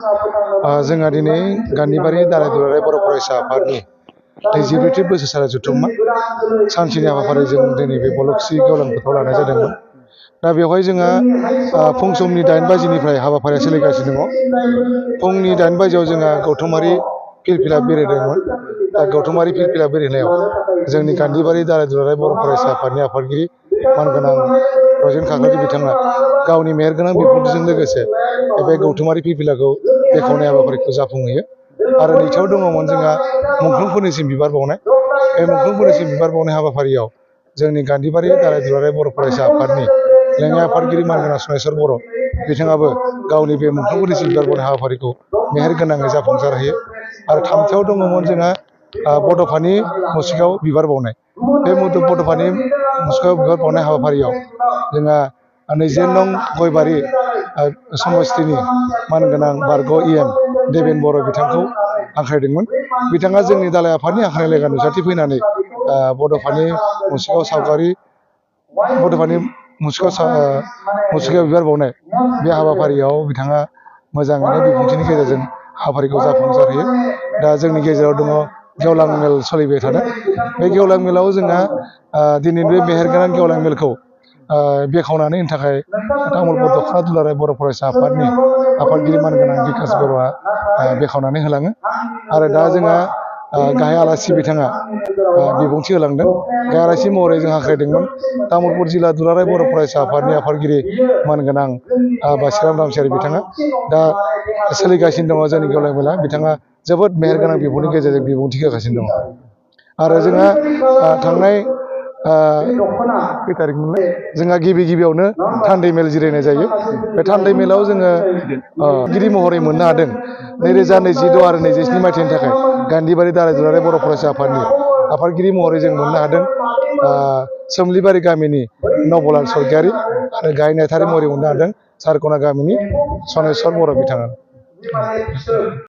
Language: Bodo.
जोंहा दिनै गान्धीबारि दालाय दुलाराय बर' फरायसा आफादनि 22थि बोसोरसालि जथुम्मा सानसेनि हाबाफारिजों दिनै बे बलकसि गेवलां फोथाराव लानाय जादोंमोन। दा बेवहाय जोंहा फुं समनि 8 बाजिनिफ्राय हाबाफारिया सोलिगासिनो दङ। फुंनि 8 बाजियाव जोंहा गौथुमारि फिरफिला बेरायदोंमोन। दा गौथुमारि फिरफिला बेरायनायाव जोंनि गान्धीबारि दालाय दुलाराय बर' फरायसा आफादनि आफादगिरि मानगोनां रजेन काकति बिथाङा गावनि मेहेरगोनां बिबुंथिजों लोगोसे बे गौथुमारि फिरफिलाखौ बेखेवनाय हाबाफारिखौ जाफुंहोयो। आरो नैथियाव दङमोन जोंहा मुंख्लंफोरनिसिम बिबार बावनाय। बे मुंख्लंफोरनिसिम बिबार बावनाय हाबाफारियाव जोंनि गान्धीबारि दालाय दुलाराय बर' फरायसा आफादनि लेङाइ आफादगिरि मानगोनां सनेस्वर बर' बिथाङाबो गावनि बे मुंख्लंफोरनिसिम बिबार बावनाय हाबाफारिखौ मेहेरगोनाङै जाफुंसार होयो। आरो थामथियाव दङमोन जोंहा बड'फानि मुसुखायाव बिबार बावनाय। बे बड'फानि मुसुखायाव बिबार बावनाय हाबाफारियाव जोंहा 20 नं गयबारि समस्थिनि मानगोनां बारग' EM देबेन बर' बिथांखौ हांख्रायदोंमोन। बिथाङा जोंनि दालाय आफादनि हांख्रायनाय लेखा नुजाथि फैनानै बड'फानि मुसुखायाव सावगारि बड'फानि मुसुखायाव बिबार बावनाय बे हाबाफारियाव बिथाङा मोजाङैनो बिबुंथिनि गेजेरजों हाबाफारिखौ जाफुंसारहोयो। दा जोंनि गेजेराव दङ गेवलां मेल सोलिबाय थादों। बे गेवलां मेलाव जोंहा दिनैनि बे मेहेरगोनां गेवलां मेलखौ बेखेवनानै होनो थाखाय तामुलपुर दख'रा दुलाराय बर' फरायसा आफादनि आफादगिरि मानगोनां बिकास बर'आ बेखेवनानै होलाङो। आरो दा जोंहा गाहाय आलासि बिथाङा बिबुंथि होलांदों। गाहाय आलासि महरै जों हांख्रायदोंमोन तामुलपुर जिल्ला दुलाराय बर' फरायसा आफादनि आफादगिरि मानगोनां बासिराम रामसियारि बिथाङा। दा सोलिगासिनो दङ जोंनि गेवलां मेला। बिथाङा जोबोद मेहेरगोनां बिबुंथिनि गेजेरजों बिबुंथि होगासिनो दङ। आरो जोंहा थांनाय खै तारिखमोनलाय जोंहा गिबियावनो थान्दै मेल जिरायनाय जायो। बे थान्दै मेलाव जोङो गिरि महरै मोननो हादों 2026 आरो 27 मायथाइनि थाखाय गान्धीबारि दालाय दुलाराय बर' फरायसा आफादनि आफादगिरि महरै जों मोननो हादों सोमलिबारि गामिनि नबलाल स्वर्गियारि आरो गाहाय नेहाथारि महरै मोननो हादों सारकना गामिनि सनेस्वर बर' बिथाङा।